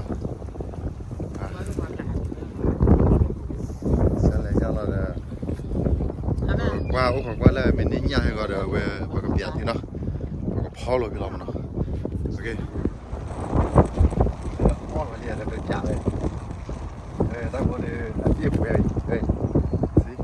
ລະ ອ່າ ສະແລະ ເຈົ້າລະ ກວ່າ ໂອ້ ກວ່າແລ້ວ ແມ່ນນີ້ຍາກໃຫ້ກໍເດີ ເວີຍ ປາກະປຽນທີ່ເນາະ ປາກະເພົາໂລດພີ່ນ້ອງເນາະ ໂອເຄ ເອີ ຕາໂກເດີ ຕາເຈັບເວີຍ ເອີຍ ຊິ ເ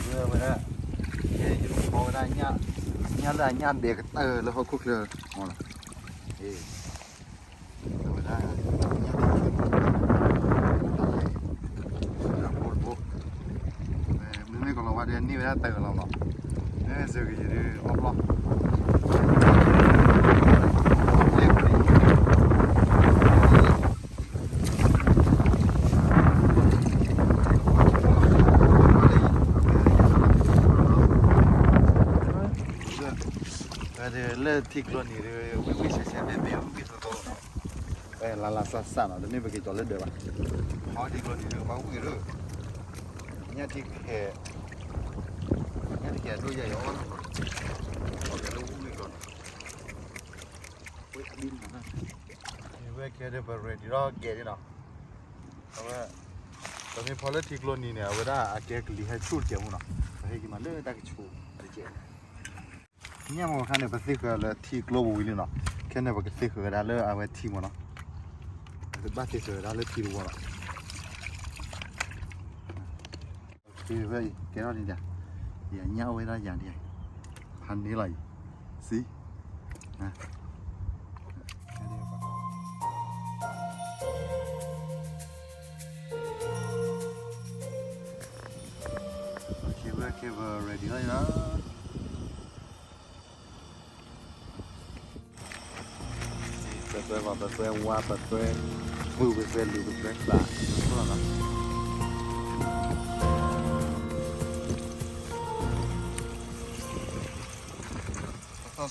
ອີ ເວລາ ເອີ ເວລາຍາມ ຍາມເບກ ເອີ ແລ້ວເຮົາຄຸກເລີຍ ເອົາລະ ເອີ. ເອີ ເລີຍ ເລີຍທີ່ໂຄໂລນີເລີຍ ວິວິແຊແຊແບບນີ້ ວິວິໂຕໂຕເນາະ ເອີ ລາລາຊາຊາເນາະ ແຕ່ນີ້ບໍ່ເຄີຍຈອດເລີຍເດີວ່າ ເຮົາທີ່ໂຄໂລນີເລີຍ ມາວິເລີຍ ຍາທີ່ແຂ ຍາທີ່ແຂໂຕໃຫຍ່ອ່ອນ ເຂົາຈະຮູ້ນີ້ກ່ອນ ໂອ້ຍ ອາບິນນະ ເວແຄເດີ ເປີເຣດີ ເກດເນາະ ເພາະວ່າ ຕອນນີ້ພໍເລີຍທີ່ໂຄໂລນີເນຍ ເວລາອາເກກລີໃຫ້ຊູດເກມເນາະ ເຮັດມາເລີຍຕາກະຊູດເກມ ຍາມວ່າຄັນເດປະຕິເຄືອເລີທີ່ໂກລໂບວິລີເນາະ ແຄ່ເດປະຕິເຄືອດາເລີອາເວທີມໍເນາະ ບາຕິເຄືອດາເລີທີ່ໂກລໂບເນາະ ໂອເຄເວີຍ ແກເນາະນີ້ດາ ຢ່າຍາວເວລາຢ່າງດຽວ ພັນນີ້ໄລ ຊິ ນະ ໂອເຄເວີຍ ໂອເຄເວີຍ ເຣດີໄລນະ ປາແຊວ ປາແຊວ ປາແຊວ ວື ປາແຊວ ລື ປາແຊວ ສາ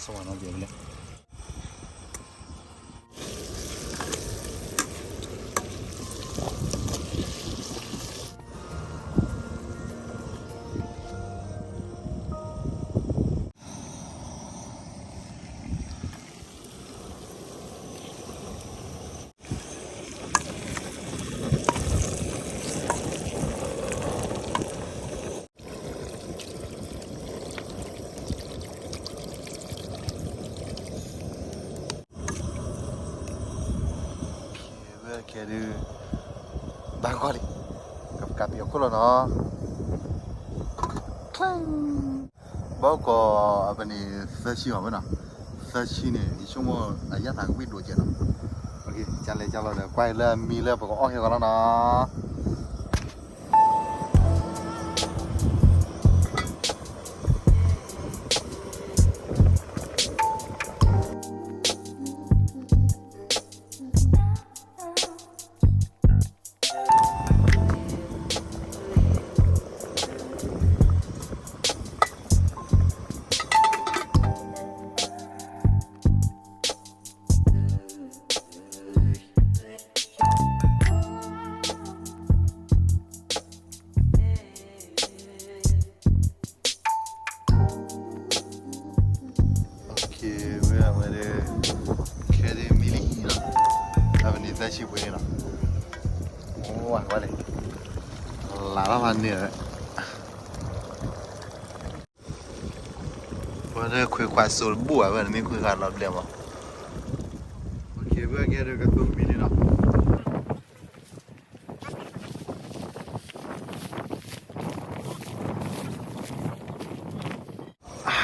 ສະຫວັນເອົາດຽວເລີຍ. ເວລາແຄ່ດື ບາງກອກນີ້ ກັບກາປິໂອໂຄໂລເນາະ ບາງກອກ ອັນນີ້ ເຊີຊີ ຫວາເນາະ ເຊີຊີນີ້ ຊົ່ວໂມງ ໄລຍະທາງວິດໂດເຈເນາະ ໂອເຄ ຈັນເລີຍ ຈັນເລີຍ ໄປເລີຍ ມີເລີຍ ປະກອບອອກເຮັດກ່ອນເນາະ. ໂອເຄ ເມື່ອ ເມື່ອເດີ ແຄ່ເດີມິລີເນາະ ແລ້ວວັນນີ້ໃສ່ຊິບເອງເນາະ ໂອ້ ວ່າເລີຍ ຫຼາຍລະພັນນີ້ແຫຼະ ເພິ່ນເດີ ຄຸຍຄວາຍສູນບົວ ເພິ່ນມີຄຸຍຄວາຍລອບເດວບໍ່ ໂອເຄ ເມື່ອແຄ່ເດີກະຕຸ້ມມິລີເນາະ. ອ່າ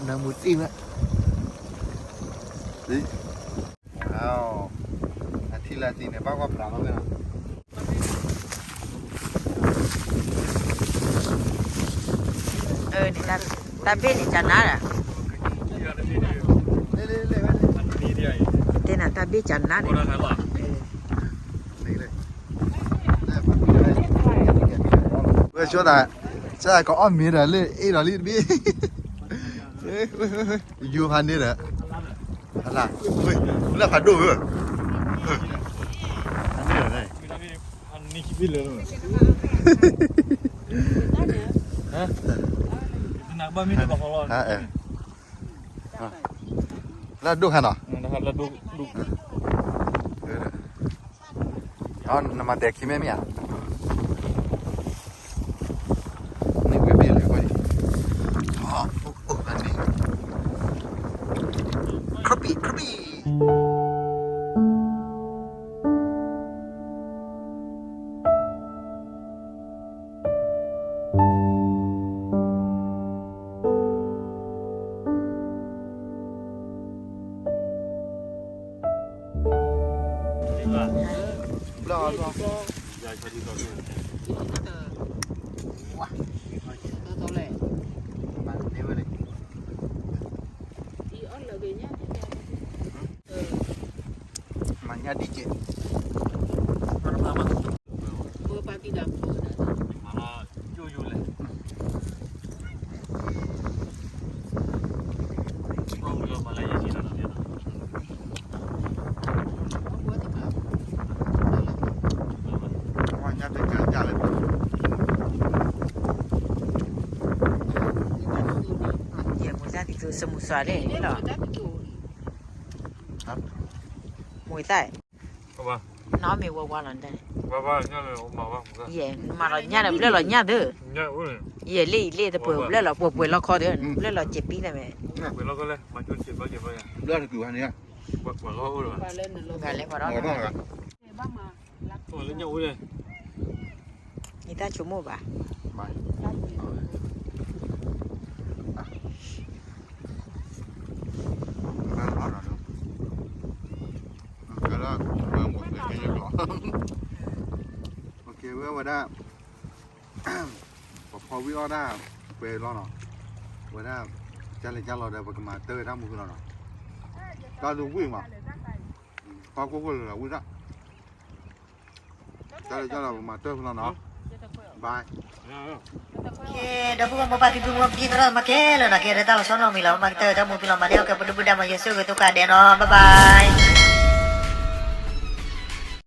ນ້ຳມູຕີນລະ ເອີຍ ອ້າວ ອາທິດລະທີນີ້ ປາກວ່າປາມາເລີຍນະ ເອີ ນີ້ຕາ ຕາເບນີ້ຈະໜາລະ ເດນະ ຕາເບຈະໜາເດ ເອີ. Cua ta, cua ta có ôm mi da le, e da li bi. Ê, ê, ê, ê, yu pha ni da. Hala. Ui, la pha do. Ê. Pha ni da. Pha ni ki bi le. Hah? Nak ba mi da ba ko lo. Ha, ê. Ha. La do ha no. Ê, la do, do. Ê. Ê. Ê, na ma te ki me mi a. Ni we bi le ko ni. Ah, oh, oh, ani. Krabi, krabi. Muay Thai. Ye, ma lo nya de, ble lo nya de. Ye, le, le de, ble lo, ble lo, ble lo ko de, ble lo ce pi de me. Ble lo ku ani. Ga le ko lo. Ni ta chu mo ba. Ok, we wa da. Papa wi o da. Pe lo no. Wa da. Jale jalo da ba ka ma te da mu lo no. Da du wi ma. Pa ko ko la wi da. ເຈົ້າລະ ເຈົ້າລະ ມາເຕີເນາະ ບາຍ. ໂອເຄ ດຽວພວກເຮົາມາປາຕິບຸນມາປີຕະຫຼອດມາແກ່ແລ້ວນະ ແກ່ໄດ້ຕາລະຊອນເນາະ ມີລະມາເຕີເຈົ້າໝູ່ພີ່ນ້ອງມາແລ້ວ ກໍປະດຸບດາມາເຢຊູກະຕຸກກາແດ່ເນາະ ບາຍບາຍ.